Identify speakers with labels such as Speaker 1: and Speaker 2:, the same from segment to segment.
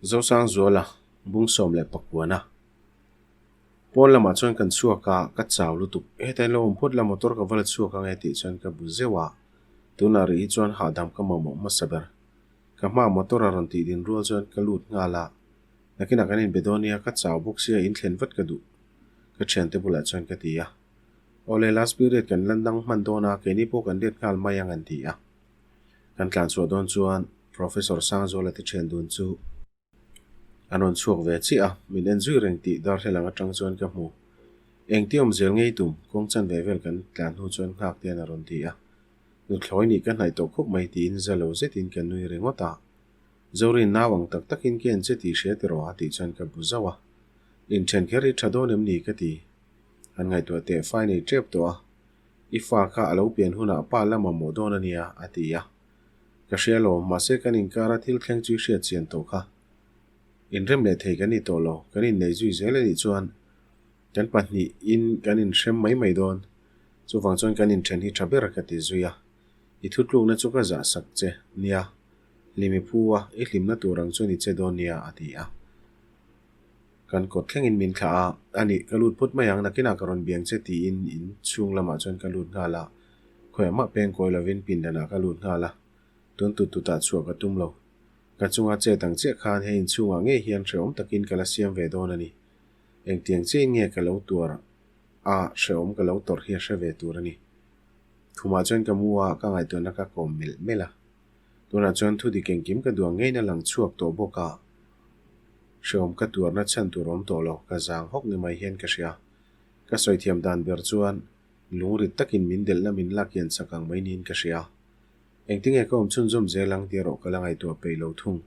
Speaker 1: Zosangzuala, bung 19. Pawn lamah chuan kan chhuak a, ka chau lutuk. Hetain lo awm phawt la motor ka va la chhuak ang e tih chuan ka bu zeuh a. Tunah rih hi chuan hahdam ka mamawh hmasa ber. Ka hmaah motor a rawn tih din rual chuan ka lut nghal a. Nakinah kan inbe dawn nia, ka chau bawk sia inthlen vat ka duh. Ka thiante bulah chuan ka ti a. Awle last period kan la nang hman dawn a, keini pawh kan let nghal mai ang an ti a. Kan tlan chhuah dawn chuan Professor Sangzuala te thian dun chu an rawn chhuak ve chiah a, min en zui reng tih darthlalang atang chuan ka hmu. Engti awm zel ngei tum, kawng chan ve vel kan tlan hnu chuan nghak te an a rawn ti a. Nuthlawi nih ka hnaih tawh khawp mai tiin za lo zetin ka nui ringawt a. Zorin nau ang tak takin ka en che tih hria tiraw a tih chuan ka bu zauh a. Inthen kher hi tha dawn em ni ka ti. An ngaihtuah teh fai nei tep tawh a. I fa kha a lo pian hunah pa la mamawh dawn a nia, a ti a. Ka hria lo, mahse kan inkara thil thleng chu i hriat chian tawh kha. Inrem leh thei kan ni tawh lo, kan innei zui zel a nih chuan kan pahnihin kan inhrem mai mai dawn. Chuvang chuan kan inthen hi tha ber ka ti zui a. I thutlukna chu ka zah sak che nia, hlim i phu a, i hlimna tur ang chuan i che dawn nia, a ti a. Kan kawt thlengin min thlah a, a nih, ka lut phut mai ang, nakinah ka rawn biang che tiin in chhung lamah chuan ka lut nghal a, khawiah mah peng kawi lovin pindanah ka lut nghal a, tun tut tutah chhuah ka tum lo. Ka chunga chet ang chiah khan he inchhungah ngei hian hrehawm takin ka la siam ve dawn a ni. Engtiang chiahin nge ka lo tuar a, hrehawm ka lo tawrh hi a hre ve tur a ni. Khumah chuan ka mu a, ka ngaihtuahna ka kawm melh melh a. Tunah chuan thu dik engkim ka duang ngeiin a lang chhuak tawh bawk a, hrehawm ka tuarna chhan tur awm tawh lo, ka zang hawk ni mai hian ka hria. Ka sawi thiam dan ber chuan lungrit takin min delhna min lak hian chak ang mai niin ka hria. Engtinge ka awm chhunzawm zel ang tih erawh ka la ngaihtuah peih lo thung.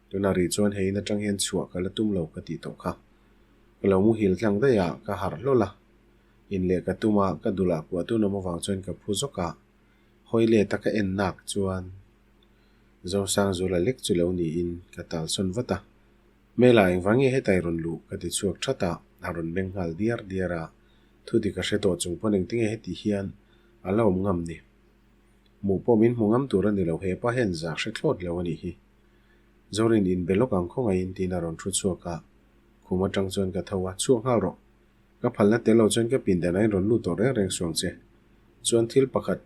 Speaker 1: Tunah rih chuan hei in atang hian chhuah ka la tum lo ka tih tawh kha. Ka lo muhil tlang daih a, ka harh hlawl a. In leh ka tum a, ka dulah kuah tun awm avang chuan ka phu zawk a. Hawi let a ka en nak chuan Zosangzula lek chu lo niin ka talsawn vat a. Hmela engvang nge hetai rawn luh ka ti chhuak that a, a rawn meng nghal diar diar a, thu dik a hre tawh chung pawn engtinge heti hian a la awm ngam ni. Hmuh pawh min hmu ngam tur a ni lo, hepa hian zah hre thlawt lo a nih hi. Zorin inbe lawk ang khawngaihin tiin a rawn thu chhuak a, khum atang chuan ka tho a, chhuak nghal rawh. Ka phalna tel lo chuan ka pindan a inrawn lut tawh reng reng suang che. Chuan thil pakhat,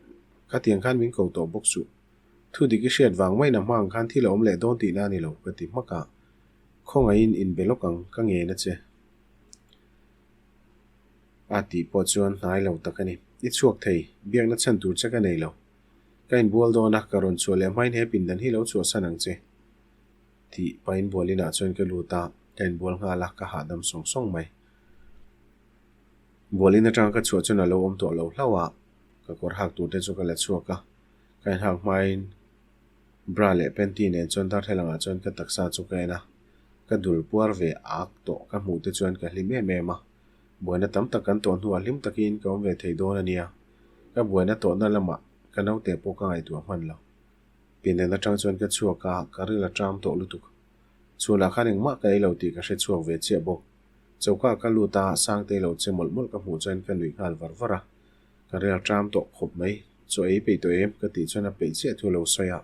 Speaker 1: khatiang khan min ko tawh bawk suh. Thu dik i hriat vang maiin a hma ang khan thil a awm leh dawn tihna a ni lo, ka ti hmak a. Khawngaihin inbe lawk ang, ka ngen a che. A tih pawh chuan hnai lo tak a ni. I chhuak thei, biakna chhan tur che ka nei lo. Ka inbual dawn a, ka rawn chhuah leh hmain he pindan hi lo chhuahsan ang che. Tih pahin bualinah chuan ka lut a, ka inbual nghal a, ka hahdam sawng sawng mai. Bualin atanga ka chhuah chuan a lo awm tawh lo hlauh a, ka kawr hak tur te chu ka la chhuak a, ka inhak hmain bra leh panty nen chuan darthlalang ah chuan ka taksa chu ka en a, ka dul puar ve ak tawh ka hmuh te chuan ka hlim em em a, buaina tam tak kan tawh hnuah hlim takin ka awm ve thei dawn a nia, ka buaina tawhna lamah ka naute pawh ka ngaihtuah hman lo. Pindan atang chuan ka chhuak a, ka ril a ṭam tawh lutuk. Chhunah khan engmah ka ei lo tih ka hre chhuak ve chiah bawk. Choka ka lut a, Sangtei lo che mawlh mawlh ka hmuh chuan ka nuih nghal var var a. Ka ril a ṭam tawh khawp mai. Chaw ei peih tawh em? Ka tih chuan a peih chiah thu a lo sawi a.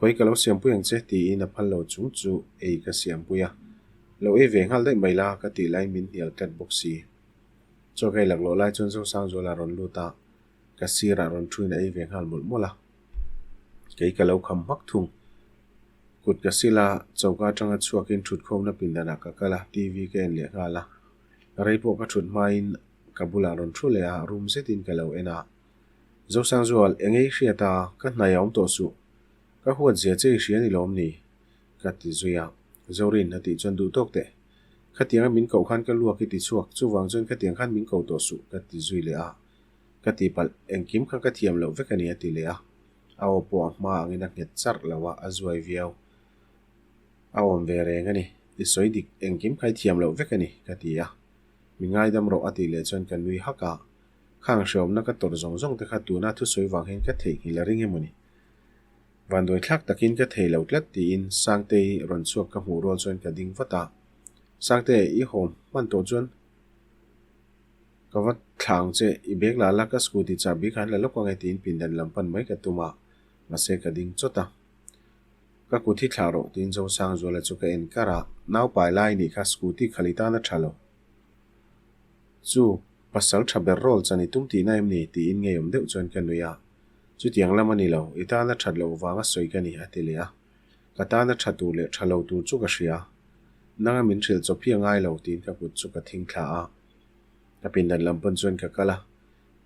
Speaker 1: Khawi ka lo siampui ang che tiin a phal lo chung chu ei ka siampui a. Lo ei ve nghal daih mai la ka tih laiin min hnial tlat bawk si. Chaw ka ei laklawh lai chuan Zosangzuala a rawn lut a. Ka sirah rawn thuin a ei ve nghal mawlh mawlh a, kei ka lo kham hmak thung. Kut ka sil a, choka atanga chhuakin thutkhawmna pindanah ka kal a, TV ka en leh nghal a. Rei pawh ka thut hmain ka bulah rawn thu leh a, room zetin ka lo en a. Zosangzual, eng ei hriat a, ka hnai a awm tawh suh. Ka huat zia che i hria ni lawm ni? Ka ti zui a. Zorin a tih chuan duh tawk teh. Khatianga min koh khan ka luak i ti chhuak, chuvang chuan khatiang khan min ko tawh suh ka ti zui leh a. Ka ti palh, engkim kha ka thiam loh vek a ni a ti leh a. A aw pawh a hma angin a nghet charh lo a, a zuai viau. A awm ve reng a ni. I sawi dik, engkim kha i thiam loh vek a ni, ka ti a. Mi ngaidam rawh a tih leh chuan ka nui hak a. Khang hreawmna ka tawrh zawng zawng te kha tuna thusawi vang hian ka theihnghilh a ring emaw ni. Vanduai thlak takin ka thei lo tlat tiin Sangtei rawn chhuak ka hmuh rual chuan ka ding vat a. Sangte, i haw hman tawh chuan Ka va thla ang che, i bag la la ka scooty chahbi kha an la lawk ang e tiin pindan lam pan mai ka tum a, mahse ka ding chawt a. Ka kut hi thlah rawh tiin Zosangzuala chu ka en kar a, nau pai lai nih kha scooty khal i tan a tha lo. Chu, pasal tha ber rawl chan i tum tihna em ni? tiin ngeiawm deuh chuan ka nui a. Chutiang lam a ni lo, i tan a that loh vanga sawi ka ni a ti leh a. Ka tan a tha tur leh tha lo tur chu ka hria. Nanga min hrilh chawp hi a ngai lo tiin ka kut chu ka thing thla a. Ka pindan lam pawn chuan ka kal a.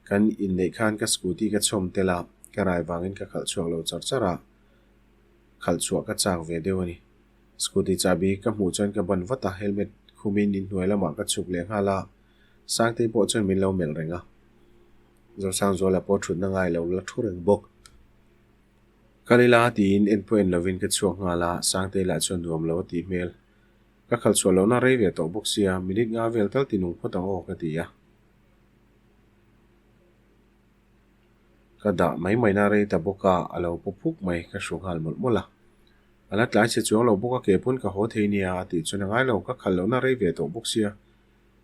Speaker 1: Kan inneih khan ka scooty ka chhawm tel a, ka rai vangin ka khalh chhuak lo char char a. Khalh chhuah ka chak ve deuh a ni. Scooty chahbi ka hmuh chuan ka ban vat a, helmet khumin inhnuai lamah ka chhuk leh nghal a, Sangtei pawh chuan min lo melh reng a. Zosangzuala pawh thutna ngai lo la thu reng bawk. Kal ila tiin en pawh en lovin ka chhuak nghal a, Sangtei lah chuan nuam lo a tih hmel. Ka khalh chhuah lohna rei ve tawh bawk sia, minute nga vel tal ti nung phawt ang aw ka ti a. Ka dah mai mai na rei ta bawk a, a lo paw phuk mai, ka hru nghal mawlh mawlh a. A la tlai chhe chuang lo bawk a, ke pawn ka haw thei nia a tih chuan a ngai lo, ka khalh lohna rei ve tawh bawk sia,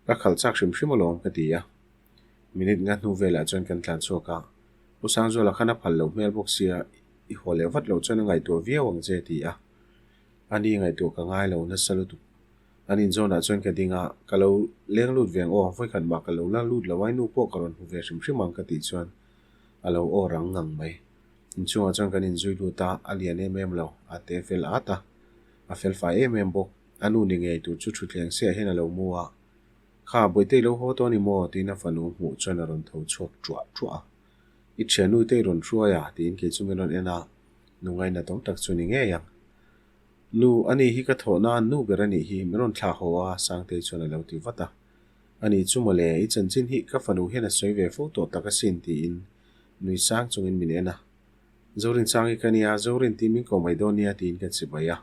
Speaker 1: ka khalh chak hrim hrim alawm ka ti a. Minute nga hnu velah chuan kan tlan chhuak a, Pu Sangzuala khan a phal loh hmel bawk sia, i haw leh vat loh chuan a ngaihtuah viau ang che a ti a. Ani ngaihtuah ka ngai lo nasa lutuk. An inzawnah chuan ka ding a, ka lo leng lut ve ang aw, vawikhat mah ka lo la lut lo a, i nu pawh ka rawn hmu ve hrim hrim ang ka tih chuan a lo aw rang ngang mai. Inchungah chuan kan inzui lut a, a lian em em lo, a te fel at a, a fel fai em em bawk. A nu ni ngei tur chu thutthleng siah hian a lo mu a, Kha, Bawihte i lo haw tawh a ni maw? tiin a fanu hmuh chuan a rawn tho chhuak ṭuah ṭuah a. I ṭhiannu te i rawn hruai a? tiin kei chu min rawn en a, nu ngainatawm tak chu ni ngei ang. Nu, ani hi ka thawh nan nu ber a nih hi, min rawn thlah haw a, Sangtei chuan a lo ti vat a. Ani chu mawle, i chanchin hi ka fanu hian a sawi ve fo tawh tak asin, tiin nui sang chungin min en a. Zorin sang hi ka nia, Zorin tih min ko mai dawn nia, tiin ka chibai a.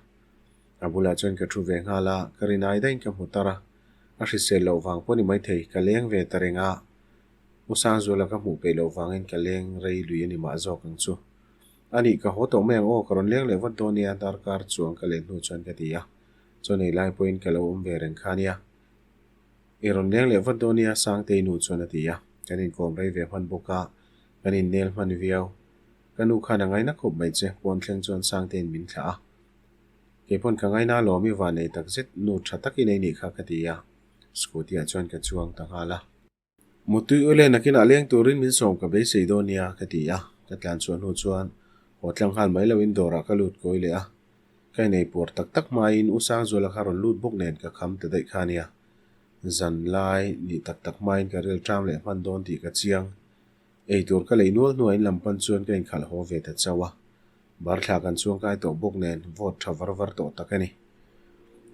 Speaker 1: A bulah chuan ka thu ve nghal a, ka rinai daihin ka hmu tar a. A hrisel loh vang pawh ni maithei, ka leng ve ta reng a. U Sangzuala ka hmuh peih loh vangin ka leng rei lui a ni mah zawk ang chu. A nih, ka haw tawh mai ang aw, ka rawn leng leh vat dawn nia, darkar chuang ka len hnu chuan ka ti a. Chaw nei lai pawhin ka lo awm ve reng kha nia. I rawn leng leh vat dawn nia, Sangtei nu chuan a ti a. Kan inkawm rei ve hman bawk a, kan innel hman viau. Ka nu khan a ngaina khawp mai che, pawn thleng chuan Sangteiin min thlah a. Kei pawn ka ngaina alawm i van nei tak zet, nu tha takin ei nih kha ka ti a. Scooty ah chuan ka chuang ta nghal a. Mutui ule nakinah leng turin min sawm ka beisei dawn nia ka ti a, ka tlan chhuah hnu chuan haw tlang nghal mai loin dawrah ka lut kawi leh a. Ka inei puar tak tak hmain U Sangzuala kha rawn lut bawk nen ka kham ta daih kha nia. Zan lai nih tak tak hmain ka ril ṭam leh hman dawn tih ka chiang. Ei tur ka lei nual hnuah in lam pan chuan ka inkhalh haw ve ta chauh a. Bar thla kan chuang kai tawh bawk nen vote tha var var tawh tak a ni.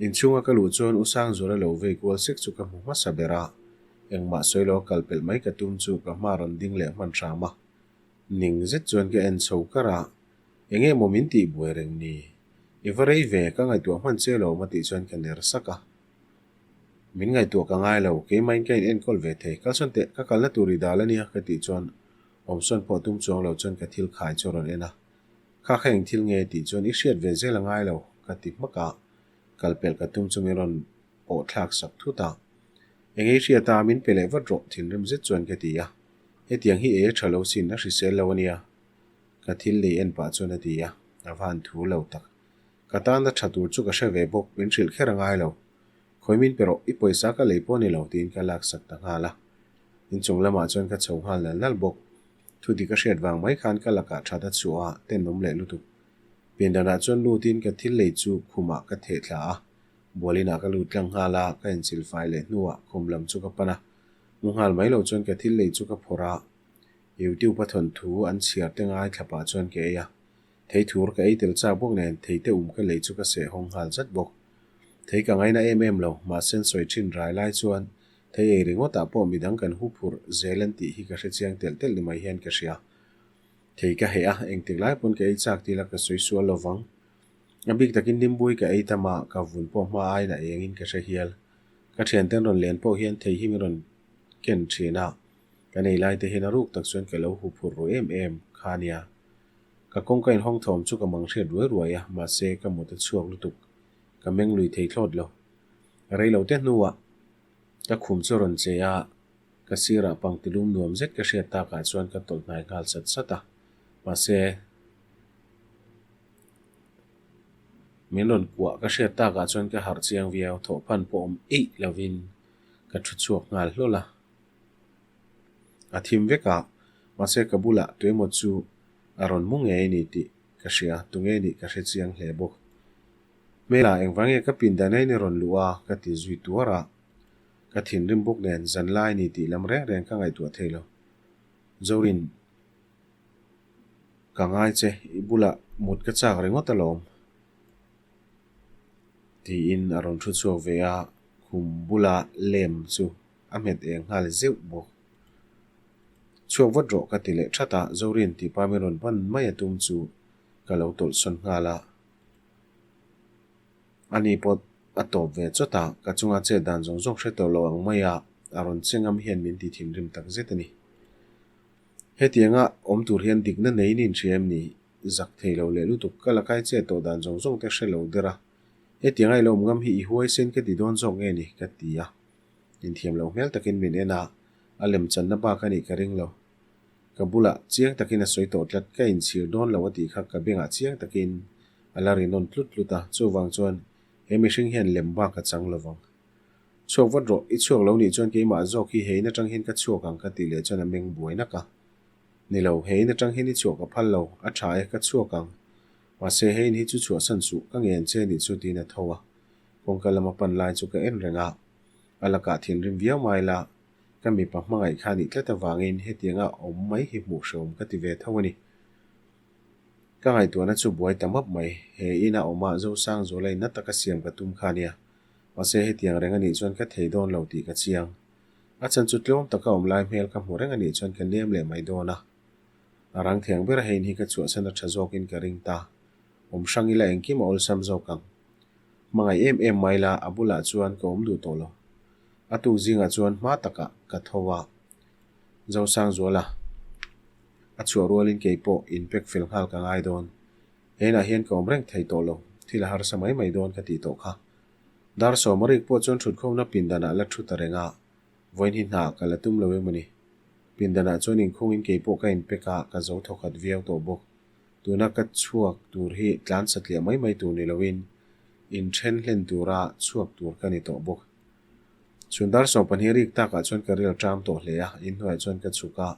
Speaker 1: Inchhunga ka luh chuan U Sangzuala lo vei kual sek chu ka hmu hmasa ber a, engmah sawi lo a kal pelh mai ka tum chu ka hma rawn ding leh hman hram a. Ning zet chuan ka en chho kar a, eng nge maw min tih buai reng ni? I va rei ve, ka ngaihtuah hman che lo ma tih chuan ka ner sak a. Min ngaihtuah ka ngai lo, keimahin ka in enkawl ve thei, kalsawn teh, ka kalna tur i dal a nia ka tih chuan Awmsawn pawh tum chuang lo chuan ka thil khai chu a rawn en a. Kha kha eng thil nge tih chuan i hriat ve zel a ngai lo ka ti hmak a, kal pelh ka tum chu min rawn pawh thlak sak thut a. Eng ei hriat a, min pe leh vat rawh thinrim zet chuan ka ti a. Hetiang hi ei a tha lo sin, a hrisel lo a nia. Ka thil lei en pah chuan a ti a, a va han thu lo tak. Ka tan a tha tur chu ka hre ve bawk, min hrilh kher a ngai lo. Khawi min pe rawh, i pawisa ka lei pawh a ni lo tiin ka lak sak ta nghal a. Inchung lamah chuan ka chho nghal nal nal bawk. Thu dik a hriat vang mai khan ka lakah that a chhuah a, tenawm leh lutuk. Piandanah chuan lutin ka thil lei chu khumah ka theh thla a, bualinah ka lut tlang nghal a, ka inchil fai leh hnuah khum lam chu ka pan a. Mu nghal mai lo chuan ka thil lei chu ka phawrh a, YouTube a thawnthu an chhiar te ngai thla pah chuan ka ei a. Thei thur ka ei tel chak bawk nen thei te um ka lei chu ka seh hawng nghal zat bawk. Thei ka ngaina em em lo, mahse an sawi thin rai lai chuan thei ei ringawtah pawh midang kan hu phurh zel an tih hi ka hrechiang telh telh ni mai hian ka hria. Thei ka heh a, engtik lai pawn ka ei chak tila ka sawi sual lo vang. A bik takin Limbui ka ei tam a, ka vun pawh hma aiin a engin ka hre hial. Ka thianten rawn len pawh hian thei hi min rawn ken thin a, kan ei lai te hian a ruk tak chuan ka lo hu phurh ru em em kha nia. Ka kawngka inhawng thawm chu ka mang hriat ruai ruai a, mahse ka mut a chhuak lutuk. Ka meng lui thei thlawt lo. Rei lo te hnuah ka khum chu a rawn che a, ka sirah pangti lum nuam zet ka hriat takah chuan ka tawlh hnai nghal sat sat a, mahse. Min rawn kuah ka hriat takah chuan ka harh chiang viau, thawhphan pawh awm eih lovin ka thu chhuak nghal hlawl a. A thim vek a, mahse ka bulah tuemaw chu a rawn mu ngei a ni tih ka hria, tunge nih ka hre chiang hle bawk. Hmela engvang nge ka pindan ain i rawn luh a? ka ti zui tuar a, ka thinrim bawk nen zan lai ni tih lam reng reng ka ngaihtuah thei lo. Zorin. Ka ngai che, i bulah mut ka chak ringawt alawm. Tiin a rawn thu chhuak ve a, khum bula lem chu a hmet eng nghal zeuh bawk. Chhuak vat rawh ka ti leh that a, Zorin tih pa min rawn pan mai a tum chu ka lo tawlh sawn nghal a. Ani pawh a tawp ve chawt a, ka chunga chet dan zawng zawng hre tawh lo ang mai a, a rawn che ngam hian min ti thinrim tak zet a ni. Hetianga awm tur hian dikna neiin inhria em ni? Zak thei lo leh lutuk, ka la kai chet tawh dan zawng zawng te hre lo der a. Hetianga i lo awm ngam hi i huaisen ka ti dawn zawk nge ni? ka ti a. Inthiam loh hmel takin min en a, a lemchanna bak a nih ka ring lo. Ka bulah chiang takin a sawi tawh tlat, ka inchhir dawn lo a tih kha ka bengah chiang takin a la ri nawn tlut tlut a, chuvang chuan he mihring hian lem bak a chang lovang. Chhuak vat rawh, i chhuak lo nih chuan keimah zawk hi he in atang hian ka chhuak ang ka tih leh chuan a meng buai nak a. Ni lo, he in atang hian i chhuak ka phal lo, a tha e, ka chhuak ang. Mahse he in hi chu chhuahsan suh, ka ngen che nih chu tiin a tho a. Kawngka lama pan lai chu ka en reng a, a lakah thinrim viau mai la, ka mipa hmangaih kha nih tlat avangin hetianga awm mai hi hmuh hrehawm ka ti ve tho a ni. Ka ngaihtuahna chu buai ta map mai, he ina awmah Zosangzuala in na taka siam ka tum kha nia. Mahse hetiang reng a nih chuan ka thei dawn lo tih ka chiang. A chan chu tlawm taka awm lai hmel ka hmu reng a nih chuan ka nem leh mai dawn a. A rang thiang ber hein hi ka chhuahsan a tha zawkin ka ring ta. Awm hrang ila engkim a awlsam zawk ang. Hmangaih em em mai la a bulah chuan ka awm duh tawh lo. A tuk zingah chuan hma takah ka tho a. Zosangzuala a chhuah rualin kei pawh inpek fel nghal ka ngai dawn. Henah hian ka awm reng thei tawh lo, thil a harsa mai mai dawn ka tih tawh kha. Dar sawm a rik pawh chuan thutkhawmna pindanah la thu ta reng a, vawiin hi hna ka la tum lo em a ni. Pindanah chuan inkhungin kei pawh ka inpek a, ka zo thawkhat viau tawh bawk. Tuna ka chhuak tur hi tlan satliah mai mai tur ni loin inthen hlen tura chhuak tur ka ni tawh bawk. Chhun dar 12 rik takah chuan ka ril ṭam tawh hle a, inhnuaiah chuan ka chhuk a,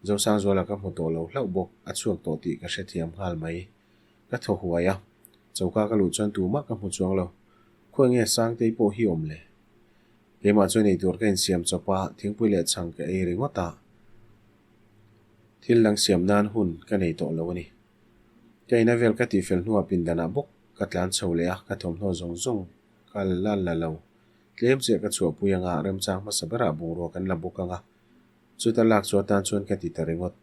Speaker 1: Zosangzuala ka hmu tawh lo hlauh bawk, a chhuak tawh tih ka hrethiam nghal mai. Ka thaw huai a, choka ka luh chuan tumah ka hmu chuang lo. Khawi nge Sangtei pawh hi awm le? Keimah chuan eitur ka insiam chawp a, thingpui leh chhang ka ei ringawt a. Thil dang siam nan hun ka nei tawh lo a ni. Ka ina vel ka tihfel hnuah pindanah bawk ka tlan chho leh a, ka thawmhnaw zawng zawng ka la la lo. Tlem chiah ka chhuahpui anga remchang hmasa berah bungrua kan la bawk anga, Chuta lak chu atan chuan ka ti ta ringawt.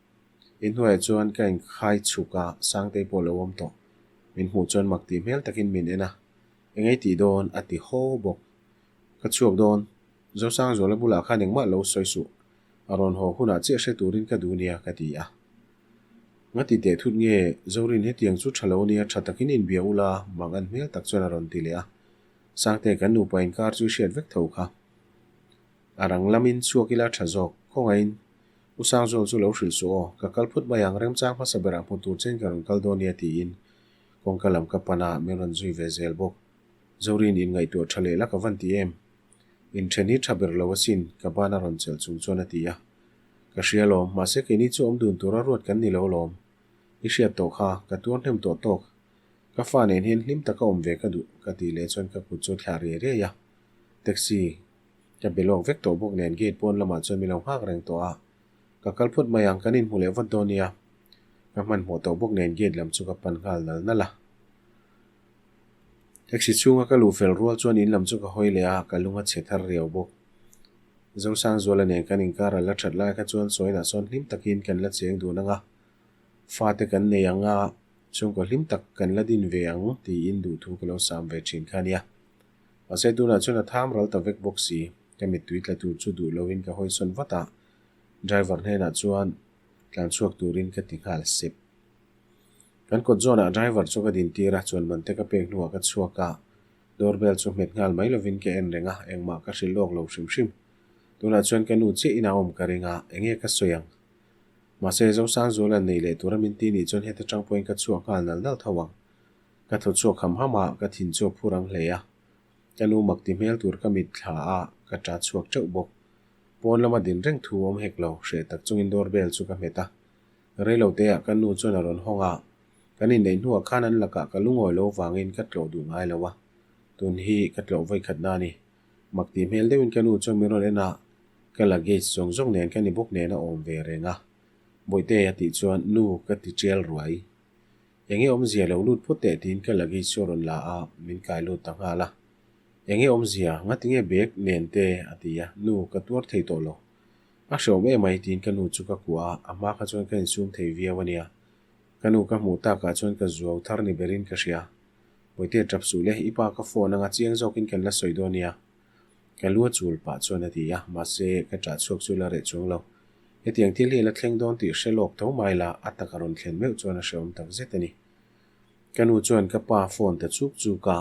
Speaker 1: Inhnuaiah chuan ka inkhai chhuk a, Sangtei pawh a lo awm tawh. Min hmuh chuan mak tih hmel takin min en a, Eng ei tih dawn? a ti haw bawk. Ka chhuak dawn. Zosangzuala bulah khan engmah lo sawi suh. A rawn haw hunah chiah hre turin ka duh nia ka ti a. Nga ti teh thut nge, Zorin hetiang chu tha lo nia, tha takin inbia ula, mak an hmel tak chuan a rawn ti leh a. Sangte kan nupa inkar chu i hriat vek tho kha. A rang lamin chhuak ila tha zawk. Khawngaihin U Sangzual chu lo hrilh suh aw, ka kal phut mai ang, remchang hmasa berah hmu tur chein ka rawn kal dawn nia tiin kawngka lam ka pan a, min rawn zui ve zel bawk. Zorin inngaihtuah tha leh la ka van ti em? Inthen hi tha ber lo asin, ka ban a rawn chelh chung chuan a ti a. Ka hria lawm, mahse keini chu awm dun tura ruat kan ni lo lawm. I hriat tawh kha, ka tuar hnem tawh tawk. Ka fa nen hian hlim taka awm ve ka duh, ka tih leh chuan ka kut chu a thlah riai riai a. Taxi. Ka be lawk vek tawh bawk nen gate pawn lamah chuan min lo nghak reng tawh a, ka kal phut mai ang, kan inhmu leh vat dawn nia. Ka hmanhmawh tawh bawk nen gate lam chu ka pan nghal nal nal a. Taxi chhunga ka luh fel rual chuan in lam chu ka hawi leh a, ka lung a chhe thar riau bawk. Zosangzuala nen kan inkar a la that lai kha chuan sawinah sawn hlim takin kan la cheng dun ang a, fate kan nei ang a, chhungkaw hlim tak kan la din ve ang tiin duhthu ka lo sam ve thin kha nia. Mahse tunah chuan a tham ral ta vek bawk si. Ka mittui tla tur chu duh loin ka hawisawn vat a, driver hnenah chuan tlan chhuak turin ka ti nghal sep. Kan kawt zawnah driver chu ka din tir a, chuan man te ka pek hnuah ka chhuak a, door bell chu hmet nghal mai lovin ka en reng a, engmah ka hrilh lawk lo hrim hrim. Tunah chuan ka nu chiah in a awm ka ring a, enge ka sawi ang? Mahse Zosangzuala nei leh tura min ti nih chuan heta tang pawhin ka chhuak nghal nal nal tho ang. Ka thaw chhuak ham ham a, ka thin chu a phu rang hle a. Ka nu mak ti hmel tur ka mit thla a, ka ṭah chhuak ṭeuh bawk. Pawn lama din reng thu awm hek lo, hreh tak chungin door bell chu ka hmet a. Reilo teah ka nu chuan a rawn hawng a, kan inneih hnuah khan an lakah ka lungawi lo vangin ka tlawh duh ngai lo a, tun hi ka tlawh vawikhatna a ni. Mak tih hmel deuhin ka nu chuan min rawn en a, ka luggage zawng zawng nen ka ni bawk nen a awm ve reng a. Bawihte a tih chuan nu ka ti tial ruai. Enge awmzia lo lut phawt teh tiin ka luggage chu a rawn la a, min kai lut ta nghal a. Enge awmzia, ngatinge bag nen te a ti a, nu ka tuar thei tawh lo. A hreawm em mai tiin ka nu chu ka kuah a, a hma kha chuan ka insum thei viau a nia. Ka nu ka hmuh takah chuan ka zuau thar ni berin ka hria. Bawihte tap suh le, i pa ka phone anga chiang zawkin kan la sawi dawn nia. Ka lu a chul pah chuan a ti a, mahse ka ṭah chhuak chu la reh chuang lo. Hetiang thil hi a la thleng dawn tih hre lawk tho mai la, a taka rawn thlen meuh chuan a hreawm tak zet a ni. Ka nu chuan ka pa phone ta chuk chuk a,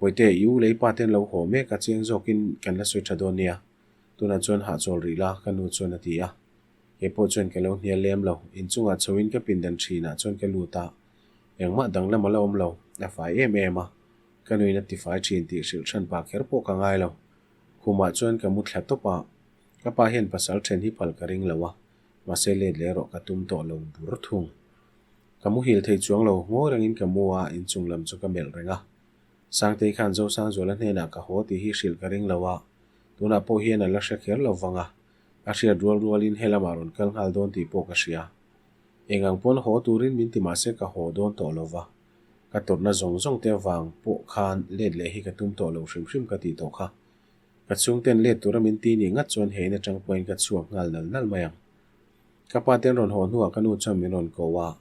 Speaker 1: Bawihte, i u leh i pa ten lo haw mek a, chiang zawkin kan la sawi ṭha dawn nia. Tunah chuan hahchawl rih la, ka nu chuan a ti a. Kei pawh chuan ka lo hnial lem lo. Inchungah chhoin ka pindan ṭhinah chuan ka lut a, engmah danglam a la awm lo, a fai em em a. Ka nuin a tifai ṭhin tih hrilh hran pah kher pawh ka ngai lo. Khumah chuan ka mu thla tawp a, ka pa hian pasal ṭhen hi phal ka ring lo a, mahse let leh erawh ka tum tawh lo bur thung. Ka muhil thei chuang lo, ngawi rengin ka mu a, inchung lam chu ka melh reng a. Sangtei khan Zosangzuala hnenah ka haw tih hi hrilh ka ring lo a, tunah pawh hian a la hre kher lo vang a, a hriat rual rualin helamah rawn kal nghal dawn tih pawh ka hria. Eng ang pawn haw turin min ti mahse ka haw dawn tawh lo va, ka tawrhna zawng zawng te avang pawh khan let leh hi ka tum tawh lo hrim hrim ka tih tawh kha. Ka chhungten let tura min ti nih ngat chuan he in atang pawhin ka chhuak nghal nal nal mai ang. Ka pa ten rawn haw hnuah ka nu chuan min rawn ko a,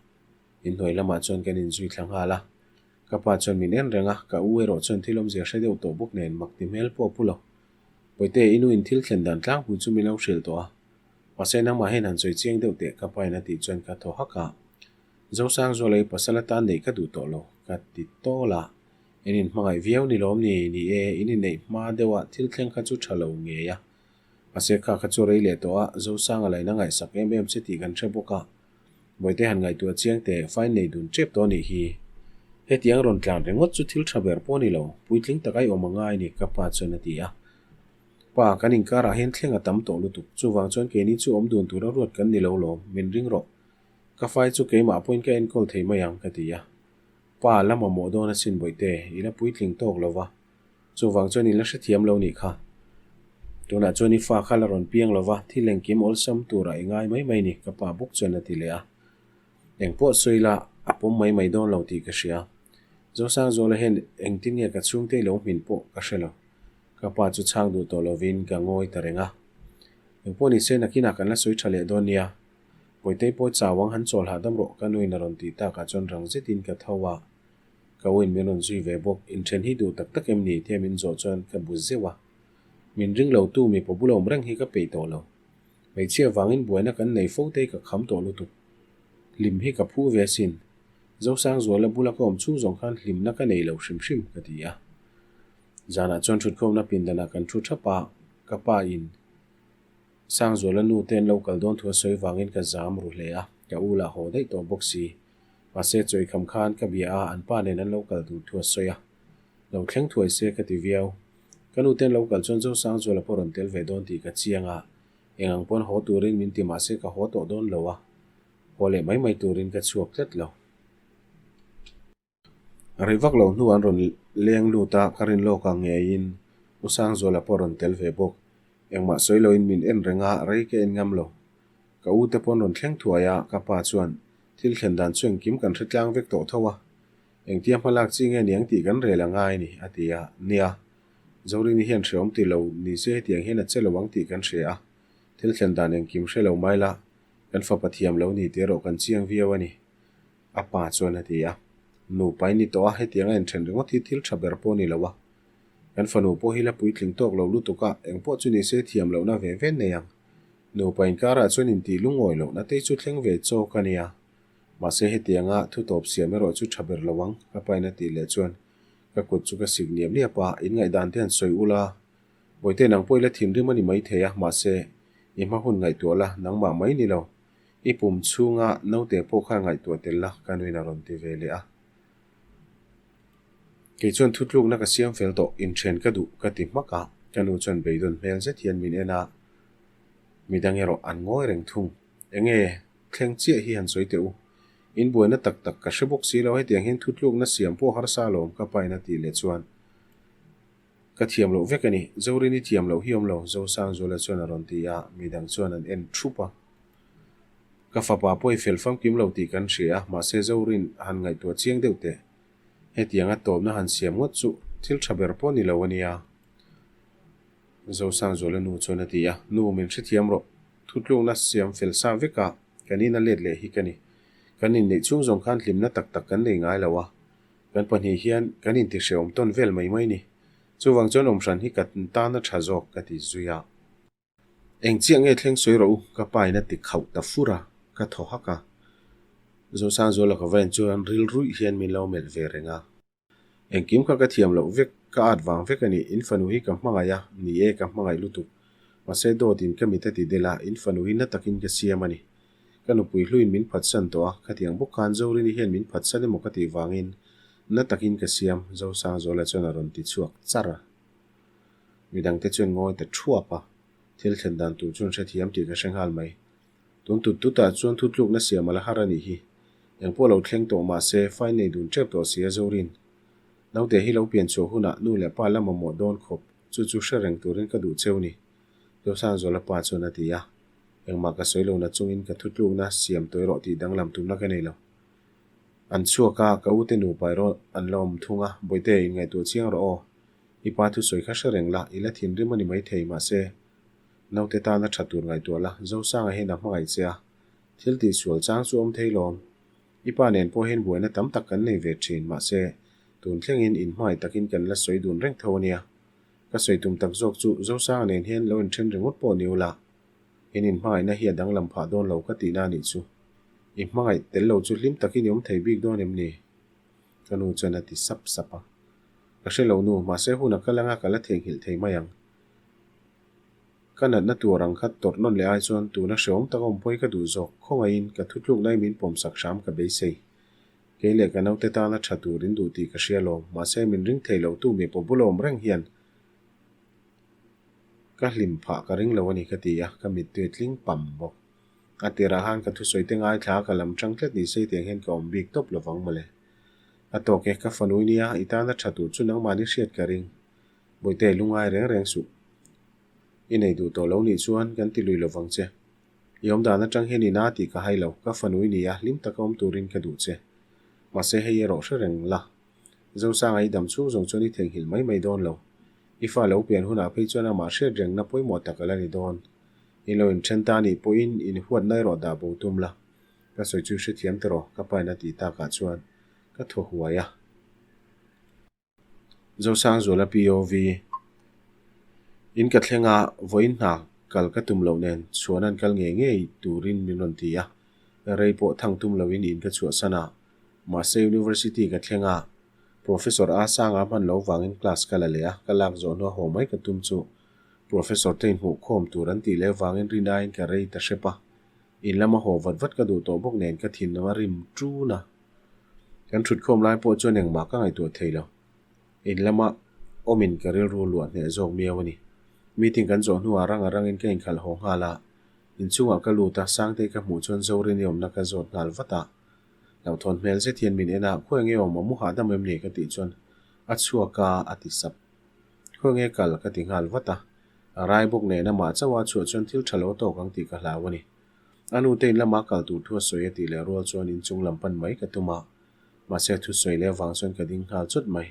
Speaker 1: inhnuai lamah chuan kan inzui thla nghal a. Ka pa chuan min en reng a, ka u erawh chuan thil awmzia hre deuh tawh bawk nen mak ti hmel pawh a pu lo. Bawihte, i nu in thil thlen dan tlangpui chu min lo hrilh tawh a, mahse nangmah hian han sawi chiang deuh teh ka pa in a tih chuan ka thaw hak a. Zosangzuala i pasal atan neih ka duh tawh lo, ka ti tawl a. In inhmangaih viau ni lawm ni? Ni e, in inneih hma deuh a thil thleng kha chu tha lo ngei a. Mahse kha kha chu rei leh tawh a, Zosanga lain a ngaihsak em em che tih kan hre bawk a. Bawihte han ngaihtuah chiang teh, fine nei dun tep tawh anih hi. Hetiang rawn tlan ringawt chu thil tha ber pawh a ni lo, puitling tak ai awm a ngai ni, ka pa chuan a ti a. Pa, kan inkarah hian thleng a tam tawh lutuk, chuvang chuan keini chu awm dun tura ruat kan ni lo lawm, min ring rawh. Ka fai chu keimah pawhin ka enkawl thei mai ang, ka ti a. Pa, la mamawh dawn asin Bawihte, i la puitling tawk lo va. Chuvang chuan i la hrethiam lo nih kha. Tunah chuan i fa kha la rawn piang lo va, thil engkim awlsam turah i ngai mai mai ni, ka pa bawk chuan a ti leh a. Engpawh sawi la, a pawm mai mai dawn lo tih ka hria. Zosangzuala hian engtin nge ka chhungte i lo hmin pawh ka hre lo. Ka pa chu chhang duh tawh lovin ka ngawi ta reng a. Engpawh ni se nakinah kan la sawi tha leh dawn nia. Bawitei pawh chau ang han chawl hahdam rawh ka nuin a rawn tih takah chuan rang zetin ka tho a. Ka uin min rawn zui ve bawk, inthen hi duh tak tak em ni? tia min zawh chuan ka bu zeuh a. Min ring lo tu mipa bula awm reng hi ka peih tawh lo. Hmeichhia vangin buaina kan nei fo te hi ka kham tawh lutuk. Hlim hi ka phu ve asin. Zosangzuala bula ka awm chhung zawng khan hlimna ka nei lo hrim hrim ka ti a. Zanah chuan thutkhawmna pindanah kan thu thap a, ka pa in Sangzuala nu te an lo kal dawn thu a sawi vangin ka zam ru hle a, ka u lah haw daih tawh bawk si. Mahse chawikham khan ka bia a, an pa nen an lo kal tur thu a sawi a. Lo thleng thuai se ka ti viau. Ka nu ten lo kal chuan Zosangzuala pawh rawn tel ve dawn tih ka chiang a, eng ang pawn haw turin min ti mahse ka haw tawh dawn lo a, haw leh mai mai turin ka chhuak tlat lo. Rei vak lo hnu an rawn leng lut a, ka rin lawk ang ngeiin U Sangzuala pawh rawn tel ve bawk. Engmah sawi loin min en reng a, rei ka en ngam lo. Ka u te pawh an rawn thleng thuai a, ka pa chuan thil thlen dan chu engkim kan hre tlang vek tawh tho a. Engtia hma lak chi nge niang tih kan rel a ngai ni, a ti a. Nia, Zorini hian hreawm ti lo ni se hetiang hian a che lo ang tih kan hria a, thil thlen dan engkim hre lo mai la, kan fapa thiam lo ni tih erawh kan chiang viau a ni. A pa chuan a ti a, Nupa i ni tawh a, hetiang a inthen ringawt hi thil tha ber pawh a ni lo a. Kan fanu pawh hi la puitling tawk lo lutuk a, engpawh chu ni se thiam lohna ve ve nei ang. Nupa inkarah chuan intih lungawi lohna te chu thleng ve chawk a nia. Mahse hetianga thu tawp siam erawh chu tha ber lo ang, ka pain a tih leh chuan ka kut chu ka sik niap niap a, inngaihdan te han sawi ula, Bawihte nang pawh i la thinrim a ni maithei a, mahse i hma hun ngaihtuah la, nangmah mai ni lo. I pum chhunga naute pawh kha ngaihtuah tel la, ka nuin a rawn ti ve leh a. Kei chuan thutlukna ka siam fel tawh, inthen ka duh ka ti hmak a, ka nu chuan beidawn hmel zet hian min en a, midang erawh an ngawi reng thung. Enge thleng chiah hi han sawi teh u. In buaina tak tak ka hre bawk si lo, hetiang hian thutlukna siam pawh harsa alawm ka pain a tih leh chuan ka thiam loh vek a ni. Zorin i thiam loh hi awm lo, Zosangzuala chuan a rawn ti a, midang chuan an en thup a. Ka fapa pawh i fel famkim lo tih kan hria a, mahse Zorin han ngaihtuah chiang deuh teh. Hetianga tawpna han siam ngawt chu thil tha ber pawh ni lo a nia. Zosangzuala nu chuan a ti a, Nu, min hrethiam rawh. Thutlukna siam fel sa vek a, kan in a let leh hi ka ni. Kan inneih chhung zawng khan hlimna tak tak kan nei ngai lo a, kan pahnih hian kan intihrehawm tawn vel mai mai ni. Chuvang chuan awmhran hi ka tan a tha zawk ka ti zui a. Eng chiah nge thleng sawi rawh u, ka pa in a ti khauh ta fur a, ka thaw hak a. Zosangzuala ka va en chuan rilruih hian min lo melh ve reng a. Engkim kha ka thiam loh vek, ka at vang vek a ni, in fanu hi ka hmangaih a, ni e ka hmangaih lutuk. Mahse dawt in ka mit a ti del a, in fanu hi na takin ka siam a ni. Ka nupui hluin min phatsan tawh a, khatiang bawk khan Zorini hian min phatsan emaw ka tih vangin na takin ka siam, Zosangzuala chuan a rawn ti chhuak char a. Midangte chuan ngawi ta thuap a, thil thlen dan tur chuan hrethiam tih ka hre nghal mai. Tun tut tutah chuan thutlukna siam a la har a nih hi. Eng pawh lo thleng tawh mah se, fai nei dun tep tawh si a Zorin. Naute hi lo pian chhuah hunah nu leh pa la mamawh dawn khawp, chu chu hre reng turin ka duh cheu ni. Zosangzuala pa chuan a ti a. Engmah ka sawi lo na chungin ka thutlukna siam tawih rawh tih danglam tumna ka nei lo. An chhuak a, ka ute nupa erawh an la awm thung a, Bawihte, inngaihtuah chiang rawh aw. I pa thusawi kha hre reng la, i la thinrim a ni maithei, mahse, naute tana tha tur ngaihtuah la, Zosanga hian a hmangaih che a, thil tihsual chang chu awm thei lawm. I pa nen pawh hian buaina tam tak kan nei ve thin, mahse, tun thlengin inhmangaih takin kan la sawi dun reng tho a nia. Ka sawi tum tak zawk chu Zosanga nen hian lo inthen ringawt pawh ni ula, in inhmangaihna hi a danglam phah dawn lo ka tihna a nih chu. I hmangaih tel lo chu hlim takin i awm thei bik dawn em ni? Ka nu chuan a ti sap sap a. Ka hre lo nu, mahse hun a kal anga ka la theihnghilh thei mai ang. Ka natna tur ang kha tawrh nawn leh ai chuan tuna hreawm taka awmpawi ka duh zawk. Khawngaihin ka thutlukna hi min pawmsak hram ka beisei. Kei leh ka naute tana tha tur in duh tih ka hria lawm, mahse min ring thei lo tu mipa bula awm reng hian ka hlim phah ka ring lo a ni ka ti a, ka mittui a tling pam bawk. A tirah khan ka thusawi te ngaithla a, ka lam tang tlat ni se tiang hian ka awm bik tawp lovang mawle. A tawk e, ka fanu i nia, i tana tha tur chu nangmahni hriat ka ring. Bawihte, lungai reng reng suh. I nei duh tawh lo nih chuan kan ti lui lovang che. I awmdan atang hian i na tih ka hai lo, ka fanu i nia, hlim taka awm turin ka duh che. Mahse hei erawh hre reng la. Zosanga i dam chhung zawng chuan i theihnghilh mai mai dawn lo. I fa lo pian hunah phei chuan amah hriat rengna pawimawh tak a la ni dawn. In lo inthen ta anih pawhin in huatna erawh dah bo tum la. Ka sawi chu hrethiam ta rawh, ka pain a tih takah chuan ka thaw huai a. Zosangzuala POV In ka thleng a, vawiin hna kal ka tum loh nen chhuan an kal ngei ngei turin min rawn ti a. Rei pawh thang tum loin in ka chhuahsan a, mahse University ka thleng a, Professor A Sanga hman lo vangin class ka la leh a, ka lak zawh hnua haw mai ka tum chu Professor te inhmuhkhawm tur an tih leh vangin rinaiin ka rei ta hrep a. In lama haw vat vat ka duh tawh bawk nen ka thin a rim ṭun a. Kan ṭhutkhawm lai pawh chuan engmah ka ngaihtuah thei lo. In lama awmin ka rilru luah hneh zawk miau a ni. Meeting kan zawh hnuah rang a rangin ka inkhalh haw nghal a. Inchungah ka lut a, Sangtei ka hmuh chuan Zorini awmna ka zawt nghal vat a. Hlauhthawn hmel zet hian min en a, Khawi nge awm a mu hahdam em ni? ka tih chuan a chhuak a, a ti sap. Khawi nge kal? ka ti nghal vat a. A rai bawk nen amah chauh a chhuah chuan thil tha lo tawk ang tih ka hlau a ni. A nute in lama kal tur thu a sawi a tih leh rual chuan inchung lam pan mai ka tum a, mahse a thusawi leh avang chuan ka ding nghal chawt mai.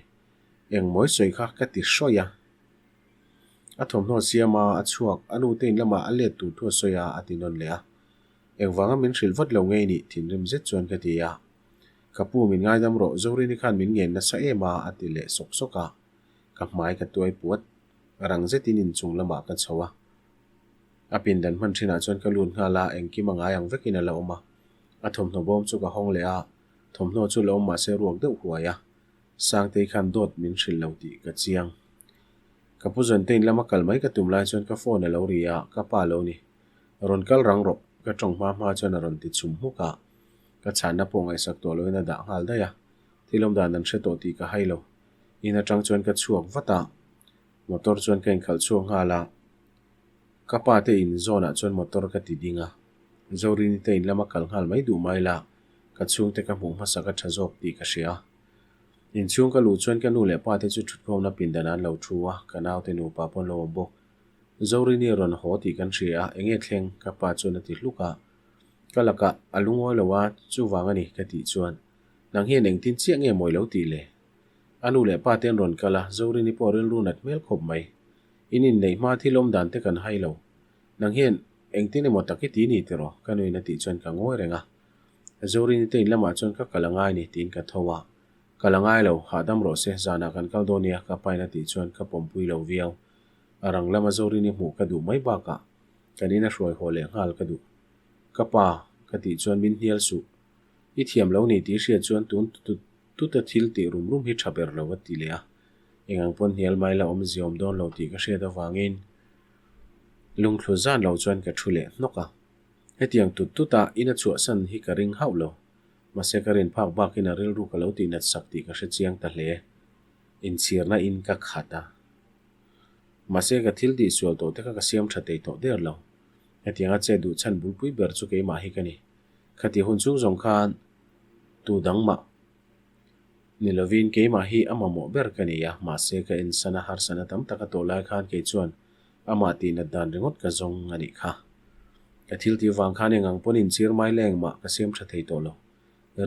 Speaker 1: Eng mawi sawi kha ka ti hrawih a. A thawmhnaw siam a, a chhuak, a nute in lamah a let tur thu a sawi a, a ti nawn leh a. Engvanga min hrilh vat lo ngei nih thinrim zet chuan ka ti a. Ka pu min ngaidam rawh, Zorini khan min ngen nasa em a, a ti leh sawk sawk a. Ka hmai ka tuai puat. Rang zetin inchung lamah ka chho a. A pindan hman thinah chuan ka lut nghal a, engkim a ngai ang vekin a la awm a. A thawmhnaw bawm chu ka hawng leh a, thawmhnaw chu la awm mah se ruak deuh huai a. Sangtei khan dawt min hrilh lo tih ka chiang. Ka pu Zawntei'n lama kal mai ka tum lai chuan ka phone a lo ri a, ka pa lo ni. Rawn kal rang rawh, ka tawng hma hma chuan a rawn ti chhum hmuk a. Ka chhanna pawh ngaihsak tawh loin a dah nghal daih a. Thil awm dan an hre tawh tih ka hai lo. In atang chuan ka chhuak vat a, motor chuan ka inkhalh chhuak nghal a. Ka pa te in zawnah chuan motor ka ti ding a, Zorini te in lama kal nghal mai duh mai la, ka chhungte ka hmuh hmasa ka tha zawk tih ka hria. Inchhung ka luh chuan ka nu leh pa te chu thutkhawmna pindan an lo thu a, ka naute nupa pawh an lo awm bawk. Zorini rawn haw tih kan hria a, enge thleng? Ka pa chuan a ti hluk a. Ka lakah a lungawi lo a, chuvang a ni ka tih chuan, Nang hian engtin chiah nge mawi lo tih le? A nu leh pa te an rawn kal a, Zorini pawh rilru nat hmel khawp mai. In inneih hma thil awm dan te kan hai lo. Nang hian engtin emaw tak i ti ni tiraw? Ka nuin a tih chuan ka ngawi reng a. Zorini te in lamah chuan ka kal a ngai ni tiin ka tho a. Kal a ngai lo, hahdam rawh se, zanah kan kal dawn nia ka pain a tih chuan ka pawmpui lo viau. A rang lama Zorini hmuh ka duh mai bakah kan ina hruai haw leh nghal ka duh. Ka pa, ka tih chuan min hnial suh. I thiam lo ni tih hriat chuan tun tuta thil tih rum rum hi tha ber lo a ti leh a. Eng ang pawn hnial mai la awmzia awm dawn lo tih ka hriat avangin lungthlu zan lo chuan ka thu leh hnawk a. Hetiang tut tuta ina chhuahsan hi ka ring hauh lo. Mahse ka rin phak bakin a rilru ka lo tih nat sak tih ka hre chiang ta hle. Inchhirna in ka khat a. Mahse ka thil tih sual tawh te kha ka siam tha thei tawh der lo. Hetianga chet duh chhan bulpui ber chu keimah hi ka ni. Khati hun chung zawng khan tu dang mah ni lovin keimah hi a mamawh ber ka ni a, mahse ka ensan a harsana tam tak a tawh lai khan kei chuan amah tihnat dan ringawt ka zawng a nih kha. Ka thil tih vang khan eng ang pawn inchhir mai leng mah ka siam tha thei tawh lo.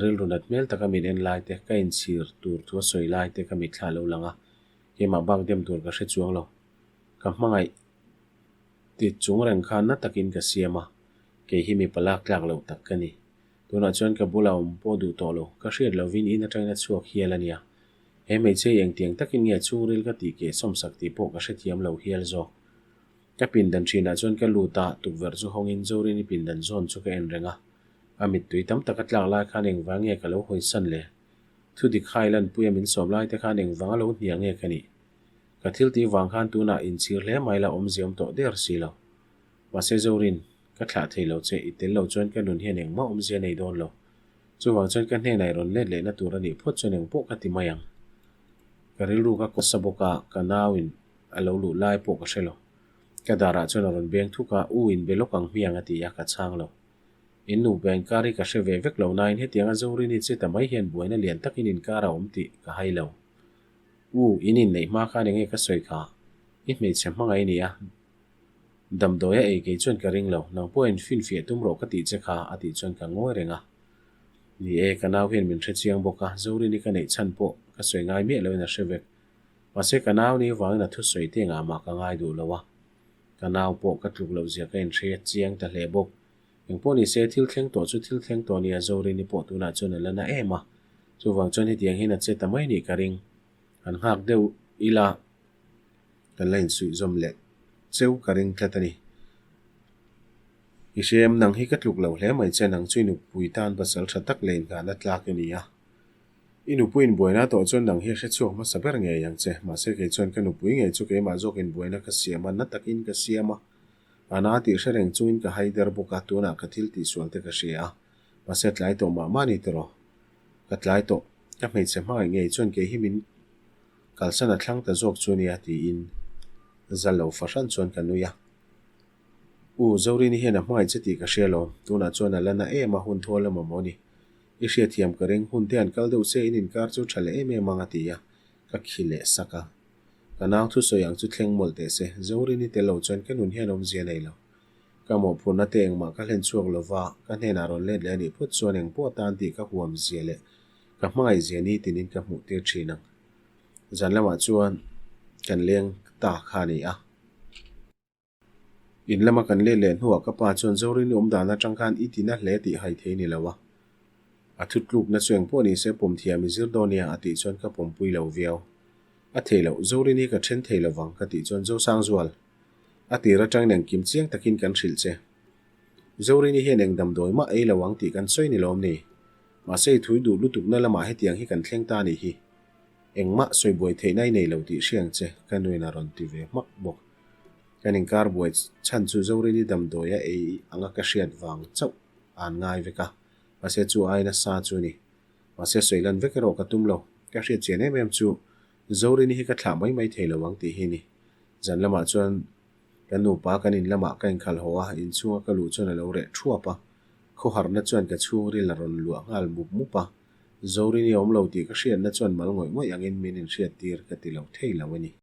Speaker 1: Rilru nat hmel taka min en lai te, ka inchhir tur thu a sawi lai te ka mitthla a lo lang a, keimah bak dem tur ka hre chuang lo. Ka hmangaih ti chung reng khan na takin ka siam a, kei hi mipa lak tlak loh tak ka ni. Tunah chuan ka bula awm pawh duh tawh lo, ka hriat lovin in atangin a chhuak hial a nia. He hmeichhia hi engtiang takin nge chhungril ka tih keh sawmsak tih pawh ka hrethiam lo hial zawk. Ka pindan thinah chuan ka lut a, tukverh chu hawngin Zorini pindan zawn chu ka en reng a. A mittui tam tak a tlak lai khan engvang nge ka lo hawisan le? Thudik khai lanpuia min sawm lai te khan engvang a lo hnial nge ka nih? Ka thil tih vang khan tunah inchhir hle mai la awmzia awm tawh der si lo. Mahse Zorin, ka thlah thei lo che, i tel lo chuan ka nun hian engmah awmzia nei dawn lo. Chuvang chuan ka hnenah i rawn let lehna tur a nih phawt chuan engpawh ka ti mai ang. Ka rilru ka kawsa bawk a, ka nauin a lo luh lai pawh ka hre lo. Ka darah chuan a rawn beng thuk a, U in be lawk ang hmiang a ti a, ka chhang lo. In nupa inkar hi ka hre ve vek lo nain hetianga Zorini che ta mai hian buaina lian takin inkar a awm tih ka hai lo. U, in inneih hma khan enge ka sawi kha? I hmeichhe hmangaih a ni a, damdawi a ei kei chuan ka ring lo, nang pawhin finfiah tum rawh ka tih che kha, a tih chuan ka ngawi reng a. Ni e, ka nau hian min hre chiang bawk a, Zorini ka neih chhan pawh ka sawi ngai miah loin a hre vek. Mahse ka nau ni vangin a thusawi te engah mah ka ngai duh lo a, ka nau pawh ka tluk loh zia ka inhre chiang ta hle bawk. Engpawh ni se, thil thleng tawh chu thil thleng tawh nia Zorini pawh tunah chuan a la na em a, chuvang chuan hetiang hian a che ta mai nih ka ring. Han nghak deuh ila kan la insuih zawm leh cheu ka ring tlat a ni. I hrem nang hi ka tluk lo hle mai che, nang chu i nupui tan pasal tha tak leh inngahna tlak i ni a. I nupui inbuaina tawh chuan nang hi a hre chhuak hmasa ber ngei ang che, mahse kei chuan ka nupui ngei chu keimah zawk inbuaina ka siam a, na takin ka siam a. A na tih hre reng chungin ka hai der bawk a, tunah ka thil tihsual te ka hria a, mahse tlai tawh mah mah ni tiraw? Ka tlai tawh, ka hmeichhe hmangaih ngei chuan kei hi min kalsan a thlang ta zawk chu nia tiin zal lo fahran chuan ka nui a. U, Zorini hian a hmangaih che tih ka hria lo, tunah chuan a la na em a, hun thawl emaw maw ni? I hriatthiam ka ring, hun te an kal deuh che, in inkar chu tha leh em em ang a ti a, ka khi leh sak a. Ka nau thusawi ang chu thleng mawlh teh se, Zorini tel lo chuan ka nun hian awmzia nei lo. Ka mawhphurhna te engmah ka hlen chhuak lo va, ka hnenah rawn let leh a nih phawt chuan engpawh atan tih ka huam zia leh ka hmangaih zia nitinin ka hmuh tir thin ang. Zan lamah chuan kan leng ta kha a ni a. In lama kan let leh hnuah ka pa chuan Zorini awm dan atang khan i tina hle tih hai thei ni lo a. A thutlukna chu engpawh ni se pawm thiam i zir dawn nia a tih chuan ka pawmpui lo viau. A thei loh, Zorini ka then thei lovang ka tih chuan Zosangzual a tir atangin engkim chiang takin kan hrilh che. Zorini hian eng damdawi mah ei lo ang tih kan sawi ni lawm ni? Mahse i thui duh lutukna lamah hetiang hi kan thleng ta a nih hi. Engmah sawi buai theihna i nei lo tih hria ang che, ka nuin a rawn ti ve hmak bawk. Kan inkar buai chhan chu Zorini damdawi a ei anga ka hriat vang chauh an ngai vek a, mahse chu ai nasa chu a ni. Mahse sawi lan vek erawh ka tum lo. Ka hriat chian em em chu Zorini hi ka thlah mai mai thei lo ang tih hi a ni. Zan lamah chuan kan nupa kan in lamah ka inkhalh haw a, inchhunga ka luh chuan a lo reh thuap a. Khawharna chuan ka chhungril a rawn luah nghal mup mup a. Zorini a awm lo tih ka hriatna chuan mal ngawih ngawih angin min inhriattir ka ti lo thei lo a ni.